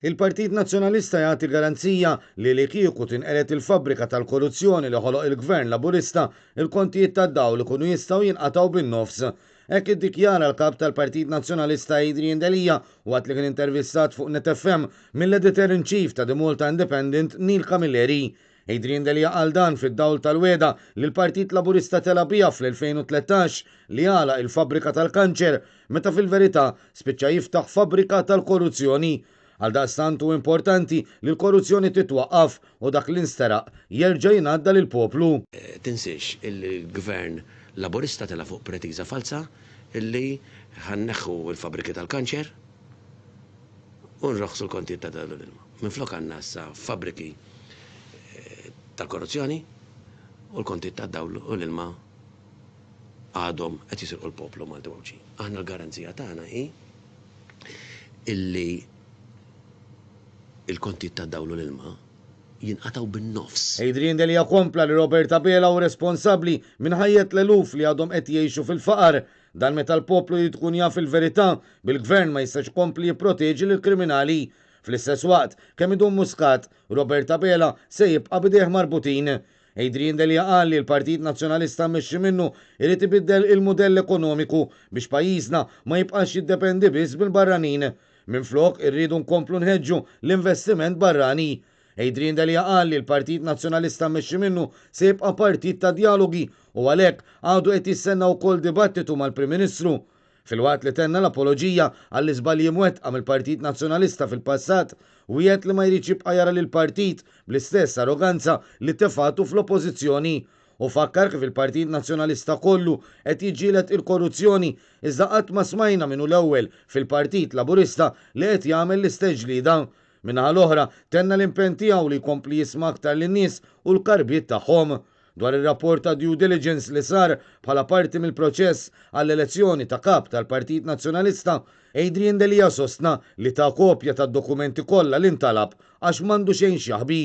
Il-Partit Nazzjonalista jagħti garanzija li li kieku tinqered il-fabbrika tal-korruzzjoni li ħoloq il-Gvern Laburista, il-kontijiet tad-dawl ikunu jistgħu jinqatgħu bin-nofs. Hekk iddikjara l-Kap tal-Partit Nazzjonalista Adrian Delia waqt li kien intervistat fuq Net FM mill-Editor in Chief ta' The Malta Independent Neil Camilleri. Adrian Delia qal dan fid-dawl tal-wegħda li l-Partit Laburista tela' biha fl-2013 li għalaq il-fabbrika tal-kanċer meta fil-verità spiċċa jiftaħ fabbrika tal-korruzzjoni. Għaldaqstant hu importanti li l-korruzzjoni titwaqqaf u dak li nsteraq jerġa' jingħadda lill-poplu. Tinsiex illi l-Gvern Laburista tela' fuq pretiża falza illi ħa nneħħu l-fabbriki tal-kanċer u nroħħsu l-kontijiet ta' dawl u l-ilma. Minflok għandna issa fabbriki tal-korruzzjoni u l-kontijiet tad-dawl u l-ilma għadhom qed jisirqu l-poplu Malti u Għawdxi. Aħna l-garanzija tagħna hi illi l-kontijiet tad-dawl u l-ilma jinqatgħu bin-nofs. Adrian Delia kompla li Robert Abela hu responsabbli minn ħajjet l-eluf li għadhom qed jgħixu fil-faqar. Dan meta l-poplu jrid ikun jaf il-verità, bil-Gvern ma jistax ikompli jipproteġi lill-kriminali. Fl-istess waqt, kemm idum Muscat, Robert Abela se jibqa' b'idejh marbutin. Adrian Delia qal li l-Partit Nazzjonalista mmexxi minnu jrid ibiddel il-mudell ekonomiku biex pajjiżna ma jibqax jiddependi biss mill-barranin. Minflok irridu nkomplu nħeġġu l-investiment barrani. Adrian Delia qal li l-Partit Nazzjonalista mmexxi minnu se jibqa' partit ta' djalogi u għalhekk għadu qed jistenna wkoll dibattitu mal-Prim Ministru. Filwaqt li tenna l-apoloġija għall-iżbalji mwettqa mill-Partit Nazzjonalista fil-passat, wiegħed li ma jridx jibqa' jara lill-partit bl-istess arroganza li tefgħatu fl-Oppożizzjoni. Hu fakkar kif il-Partit Nazzjonalista kollu qed jiġġieled il-korruzzjoni iżda qatt ma smajna min hu l-ewwel fil-Partit Laburista li qed jagħmel l-istess ġlieda. Min-naħa l-oħra, tenna l-impenn tiegħu li jkompli jisma' aktar lin-nies u l-karbiet tagħhom. Dwar ir-rapport ta' due diligence li sar bħala parti mill-proċess għall-elezzjoni ta' Kap tal-Partit Nazzjonalista, Adrian Delia sostna li ta kopja tad-dokumenti kollha li ntalab għax m'għandu xejn x'jaħbi.